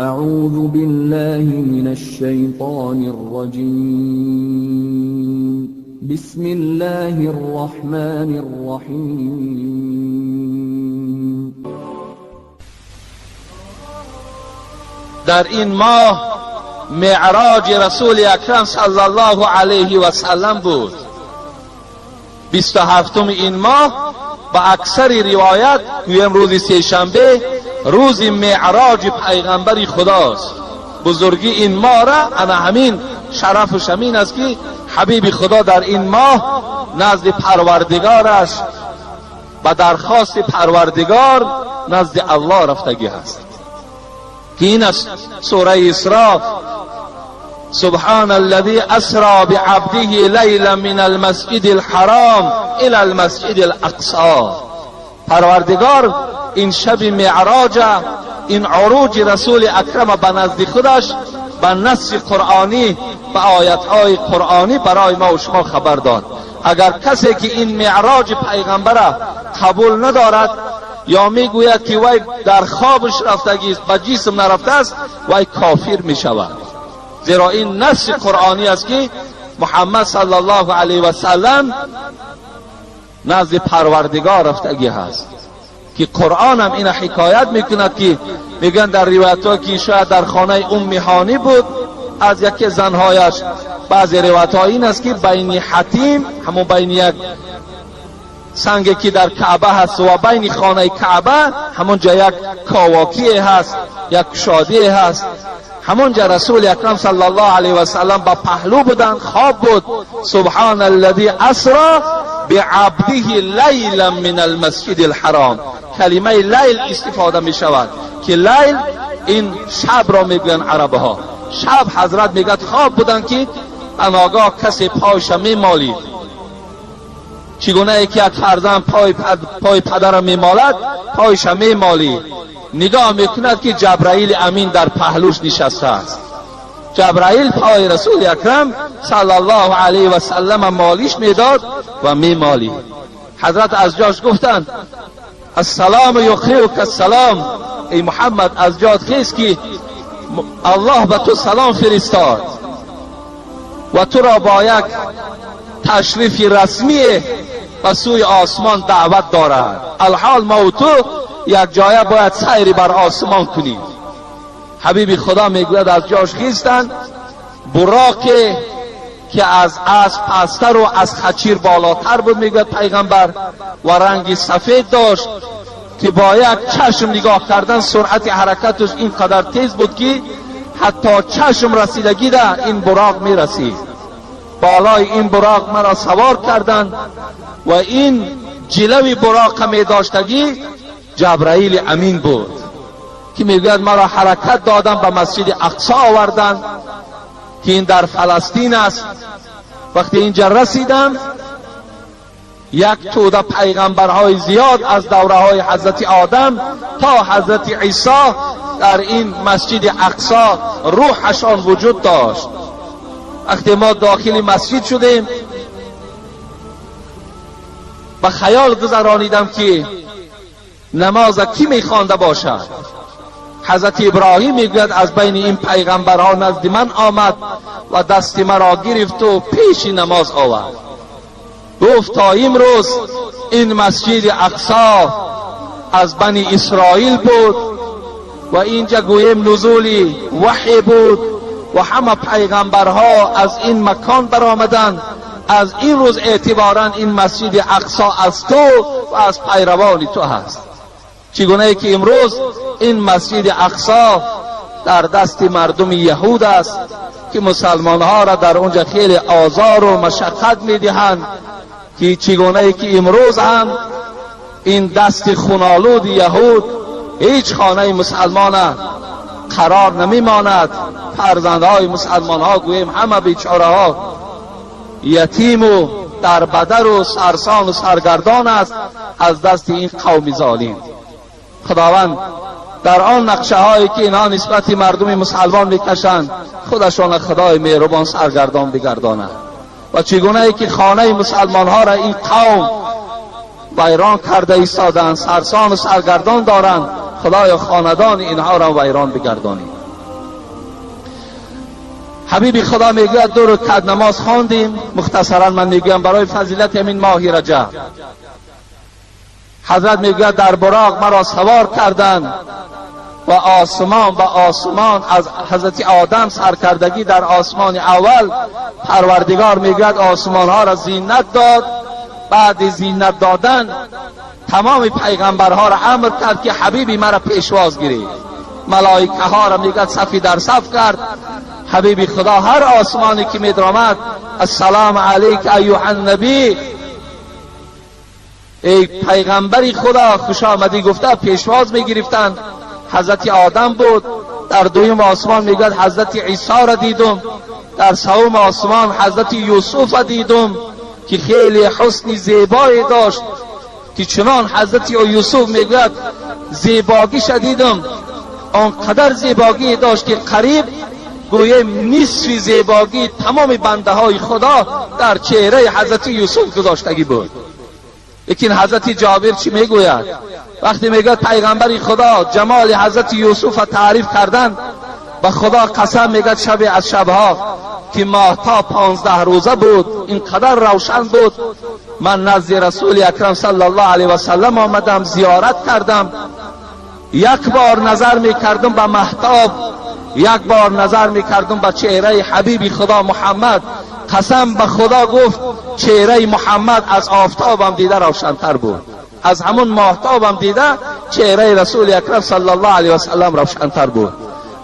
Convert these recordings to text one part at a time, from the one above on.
أعوذ بالله من الشيطان الرجيم. بسم الله الرحمن الرحيم. در این ماه معراج رسول اکرم صلی الله علیه و سلم بود. 27 این ماه با اکثر روایت گویم روز سه‌شنبه روز معراج پیغمبر خداست. بزرگی این ماه را انا همین شرف و شمین است که حبیب خدا در این ماه نزد پروردگارش به درخواست پروردگار نزد الله رفتگی هست که این است سوره اسراء. سبحان الذي اسرى بعبده لیلا من المسجد الحرام الى المسجد الاقصى. پروردگار این شب معراج، این عروج رسول اکرم به نزد خودش به نص قرآنی، به آیتهای قرآنی برای ما و شما خبر داد. اگر کسی که این معراج پیغمبر قبول ندارد یا میگوید که وی در خوابش رفتگی است، به جسم نرفته است، وی کافر میشود. زیرا این نص قرآنی است که محمد صلی الله علیه و سلم نزد پروردگار رفتگی هست که قرآن هم این حکایت میکند که میگن در روایت ها که شاید در خانه ام هانی بود از یکی زنهایش. بعضی روایت ها این است که بین حتیم، همون بین یک سنگی که در کعبه هست و بین خانه کعبه همونجا یک کاواکی هست، یک شادی هست. همونجا رسول اکرم صلی الله علیه و سلم با پهلو بودن، خواب بود. سبحان الذی اسرا بعبده لیلا من المسجد الحرام. کلمه لیل استفاده می شود که لیل این شب را میگویند عرب ها. شب حضرت میگد خواب بودن که اناگاه کسی پایش میمالید. چگونه که یک فرزند پای پدر میمالد، پایش میمالید. نگاه میکند که جبرائیل امین در پهلوش نشسته است. جبرائیل پای رسول اکرم صلی الله علیه و سلم مالیش میداد و میمالید. حضرت از جاش گفتند السلام یقریک السلام، ای محمد از جات خیز که الله به تو سلام فرستاد و تو را با یک تشریف رسمی به سوی آسمان دعوت دارد. الحال ما و تو یک جایه باید سیری بر آسمان کنیم. حبیب خدا میگوید از جاش خیستند، براق که از اسب پستر و از خچیر بالاتر بود میگوید پیغمبر، و رنگ سفید داشت که با یک چشم نگاه کردن سرعت حرکتش اینقدر تیز بود که حتی چشم رسیدگی ده این براق میرسید. بالای این براق مرا سوار کردند و این جلوی براق می داشتگی جبرائیل امین بود که میگوید مرا حرکت دادن به مسجد اقصا آوردن که این در فلسطین است. وقتی اینجا رسیدم یک توده پیغمبرهای زیاد از دوره های حضرت آدم تا حضرت عیسی در این مسجد اقصا روحشان وجود داشت. وقتی ما داخل مسجد شدیم به خیال گذرانیدم که نماز کی میخوانده باشد. حضرت ابراهیم میگوید از بین این پیغمبرها نزد من آمد و دست مرا گرفت و پیش نماز آورد. گفت تا امروز این مسجد اقصا از بنی اسرائیل بود و اینجا گویم نزول وحی بود و همه پیغمبرها از این مکان برآمدند. از این روز اعتبارا این مسجد اقصا از تو و از پیروان تو هست. چگونه که امروز این مسجد اقصا در دست مردم یهود است که مسلمانها را در اونجا خیلی آزار و مشقت میدهند، که چگونه که امروز هم این دست خونالود یهود هیچ خانه مسلمان قرار نمیماند. فرزندهای مسلمان ها گوییم همه بیچاره ها یتیم و در بدر و سرسان و سرگردان است از دست این قوم ظالم. خداوند در آن نقشه هایی که اینها نسبت مردم مسلمان میکشند خودشان خدای مهربان سرگردان بگرداند. و چگونه ای که خانه مسلمان ها را این قوم ویران کرده ایستادند، سرسان و سرگردان دارند، خدایا خاندان اینها را ویران بگردانی. حبیب خدا میگوید 2 رکعت نماز خواندیم. مختصرا من میگویم برای فضیلت همین ماه رجب. حضرت میگوید در براق مرا سوار کردند و آسمان به آسمان، از حضرت آدم سرکردگی در آسمان اول، پروردگار میگوید آسمان ها را زینت داد. بعد زینت دادن تمام پیغمبرها را امر کرد که حبیبی مرا پیشواز گیرید. ملائکه ها را میگوید صفی در صف کرد. حبیبی خدا هر آسمانی که میدرآمد، السلام علیک ایها النبی، ای پیغمبری خدا خوش آمدی گفته پیشواز میگرفتند. حضرت آدم بود. در دویم آسمان میگوید حضرت عیسی را دیدم. در سوم آسمان حضرت یوسف را دیدم که خیلی حسن زیبایی داشت، که چنان حضرت یوسف میگوید زیباگیش دیدم، آنقدر زیباگی داشت که قریب گویه نصف زیباگی تمام بنده های خدا در چهره حضرت یوسف گذاشتگی بود. لیکن حضرت جابر چی میگوید؟ وقتی میگوید پیغمبر خدا جمال حضرت یوسف را تعریف کردن، به خدا قسم میگوید شب از شبها که ماهتاب 15 روزه بود، اینقدر روشن بود، من نزد رسول اکرم صلی الله علیه و سلم آمدم، زیارت کردم. یک بار نظر میکردم به مهتاب، یک بار نظر میکردم به چهره حبیب خدا محمد. قسم به خدا گفت چهره محمد از آفتابم دیده روشنتر بود، از همون ماهتابم دیده چهره رسول اکرم صلی الله علیه و سلم روشنتر بود.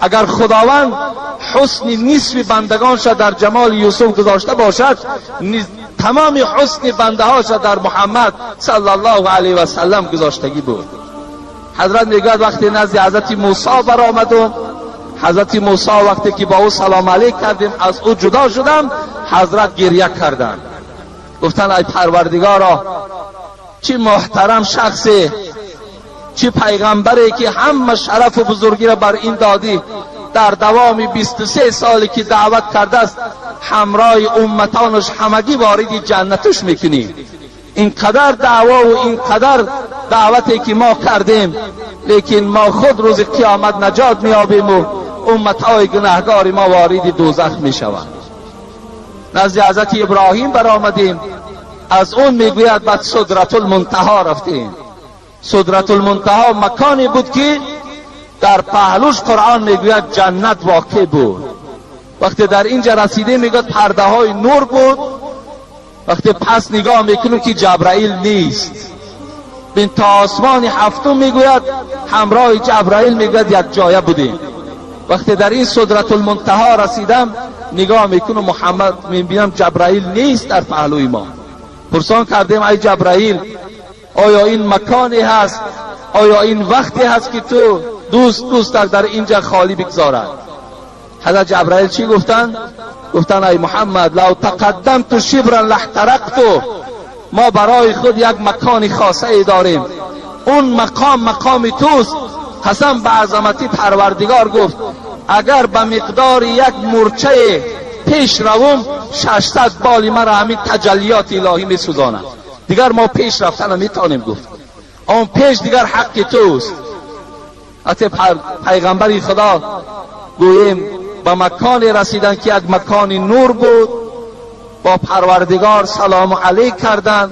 اگر خداوند حسن نصف بندگانش در جمال یوسف گذاشته باشد، تمام حسن بنده هاش در محمد صلی الله علیه و سلم گذاشتگی بود. حضرت میگوید وقتی نزد حضرت موسی برآمدم، حضرت موسی وقتی که با او سلام علیک کردیم، از او جدا شدم، حضرت گریه کردند. گفتن ای پروردگارا، چه محترم شخصی، چه پیغمبری که همه شرف و بزرگی را بر این دادی، در دوام 23 سالی که دعوت کرده است همراه امتانش همگی وارد جنتش میکنی. اینقدر دعوا و اینقدر دعوتی که ما کردیم، لیکن ما خود روز قیامت نجات میابیم و امتهای گناهگار ما وارد دوزخ میشوند. نزد حضرت ابراهیم برآمدیم، از اون میگوید بعد سدرة المنتها رفتیم. سدرة المنتها مکانی بود که در پهلوش قرآن میگوید جنت واقع بود. وقتی در اینجا رسیدیم میگوید پرده های نور بود. وقتی پس نگاه میکنیم که جبرائیل نیست، بین تا آسمان هفتم میگوید همراه جبرائیل میگوید یک جایه بودیم. وقتی در این سدرة المنتها رسیدم نگاه میکنم محمد، میبینم جبرائیل نیست در پهلوی ما. پرسان کردیم ای جبرائیل، آیا این مکانی هست، آیا این وقتی هست که تو دوست در اینجا خالی بگذارد؟ حضرت جبرائیل چی گفتن؟ گفتن ای محمد، لو تقدمت شبرا لاحترقت. ما برای خود یک مکان خاصه ای داریم، اون مقام مقام توست. قسم به عظمتی پروردگار گفت اگر به مقدار یک مورچه پیش روم 600 بال مرا همین تجلیات الهی میسوزاند، دیگر ما پیش رفتن نمیتونیم. گفت آن پیش دیگر حق توست. حتی پیغمبر خدا گوییم به مکان رسیدن که یک مکان نور بود، با پروردگار سلام علیک کردن،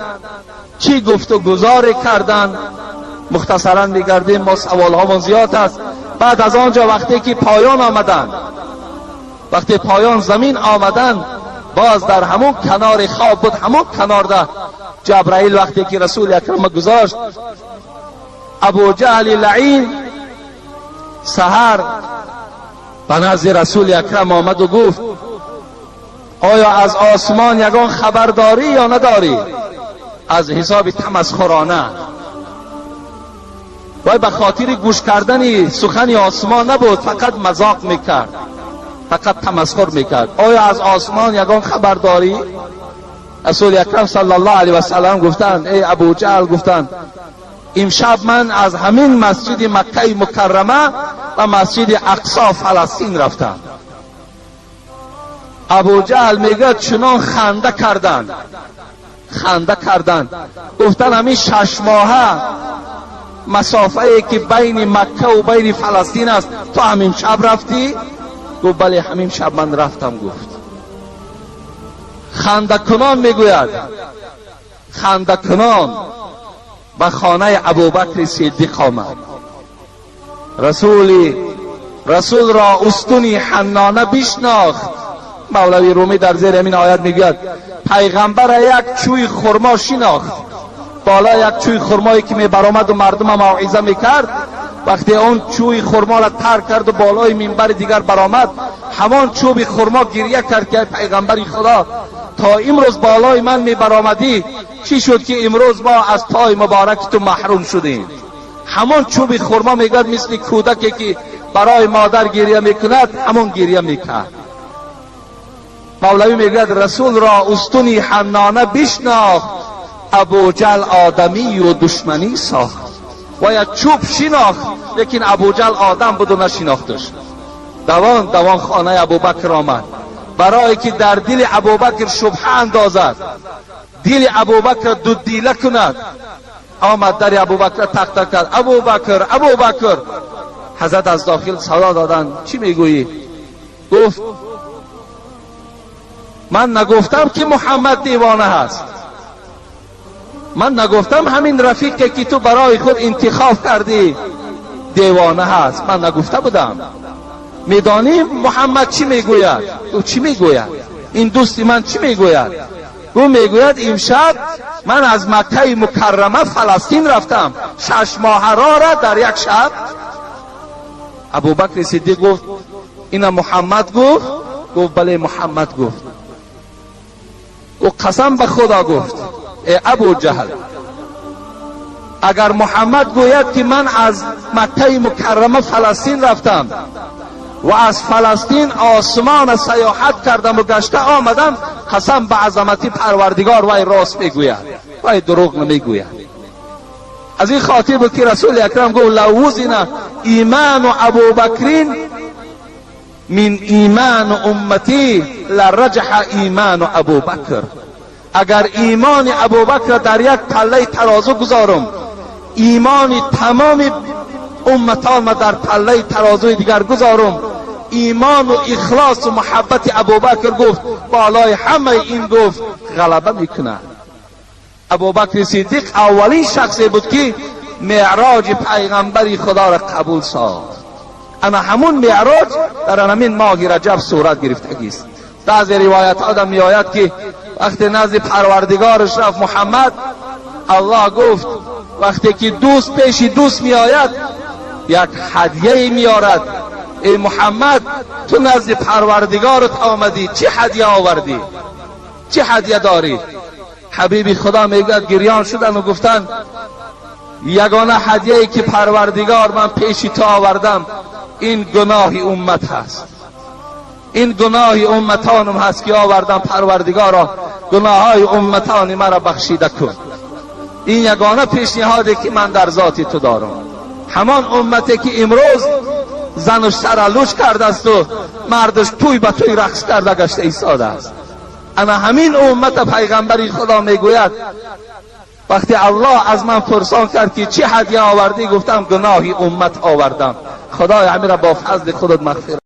چی گفت و گزار کردن. مختصرا میگردیم، ما سوال هامون زیاد است. بعد از آنجا وقتی که پایان آمدن، وقتی پایان زمین آمدن، باز در همون کنار خواب بود، همون کنار ده جبرائیل وقتی که رسول اکرم گذاشت، ابو جهل لعین سحر به نزد رسول اکرم آمد و گفت آیا از آسمان یگان خبر داری یا نداری؟ از حساب تمسخرانه، وای به خاطر گوش کردن سخن آسمان نبود، فقط مذاق میکرد، فقط تمسخر میکرد. آیا از آسمان یگان خبر داری؟ رسول اکرم صلی الله علیه و سلم گفتند ای ابو جهل، گفتند امشب من از همین مسجد مکه مکرمه و مسجد اقصا فلسطین رفتم. ابو جهل میگه چنان خنده کردند، خنده کردند، گفتن همین 6 ماهه مسافه ای که بین مکه و بین فلسطین است تو همین شب رفتی؟ گفت بله همین شب من رفتم. گفت خنده کنان میگوید، خنده کنان به خانه ابوبکر صدیق آمد. رسول را استونی حنانه بشناخت. مولوی رومی در زیر همین آیت میگوید پیغمبر یک چوی خرما شناخت، بالا یک چوی خرمایی که می برآمد و مردم موعظه میکرد. وقتی اون چوی خرما را ترک کرد و بالای منبر دیگر برآمد، همان چوب خرما گریه کرد که پیغمبر خدا تا امروز بالای من می برآمدی، چی شد که امروز ما از پای مبارک تو محروم شدیم؟ همان چوب خرما میگوید مثل کودکی که برای مادر گریه میکند همان گریه میکرد. مولوی میگوید رسول را استونی حنانه بشناخت، ابوجهل آدمی و دشمنی ساخت. و یک چوب شناخت، لیکن ابوجهل آدم بود و نشناختش. دوان دوان خانه ابوبکر آمد برای که در دل ابوبکر شبهه اندازد، دل ابوبکر دو دیله کند. آمد در ابوبکر تق تق کرد، ابوبکر ابوبکر. حضرت از داخل صدا دادند چی میگویی؟ گفت من نگفتم که محمد دیوانه هست، من نگفتم همین رفیقی که تو برای خود انتخاب کردی دیوانه هست، من نگفته بودم. میدانی محمد چی میگوید؟ او چی میگوید؟ این دوستی من چی میگوید؟ او میگوید امشب من از مکه مکرمه فلسطین رفتم، 6 ماه را در یک شب. ابوبکر صدیق گفت اینا محمد گفت؟ گفت بله محمد گفت. او قسم به خدا گفت ای ابو جهل، اگر محمد گوید که من از مکه مکرمه فلسطین رفتم و از فلسطین آسمان سیاحت کردم و گشته آمدم، قسم به عظمت پروردگار وی راست میگوید، وی دروغ نمیگوید. از این خاطر بود که رسول اکرم گفت لو وزن ایمان ابوبکرین من ایمان امتی لرجح ایمان ابوبکر. اگر ایمان ابوبکر در یک پله ترازو گذارم، ایمان تمام امتان در پله ترازوی دیگر گذارم، ایمان و اخلاص و محبت ابوبکر گفت بالای همه این گفت غلبه میکنه. ابوبکر صدیق اولین شخصی بود که معراج پیغمبر خدا را قبول ساخت. اما همون معراج در همین ماه رجب صورت گرفتگی است. بعضی روایت آدم میآید که وقتی نزد پروردگارش رفت محمد، الله گفت وقتی که دوست پیش دوست میآید یک هدیه میآرد، ای محمد تو نزد پروردگارت آمدی، چه هدیه آوردی؟ چه هدیه داری؟ حبیبی خدا میگوید گریان شدن و گفتن یگانه هدیه‌ای که پروردگار من پیش تو آوردم این گناه امت هست، این گناه امتانم هست که آوردم، پروردگارا گناه های امتان مرا بخشیده کن. این یگانه پیشنهادی که من در ذات تو دارم. همان امتی که امروز زنش سرالوش کرده است و مردش توی به توی رقص کرده گشته ایستاده است. اما همین امت پیغمبری خدا میگوید وقتی الله از من پرسان کرد که چه هدیه آوردی، گفتم گناهی امت آوردم، خدای همین را با فضل خودت مغفرت.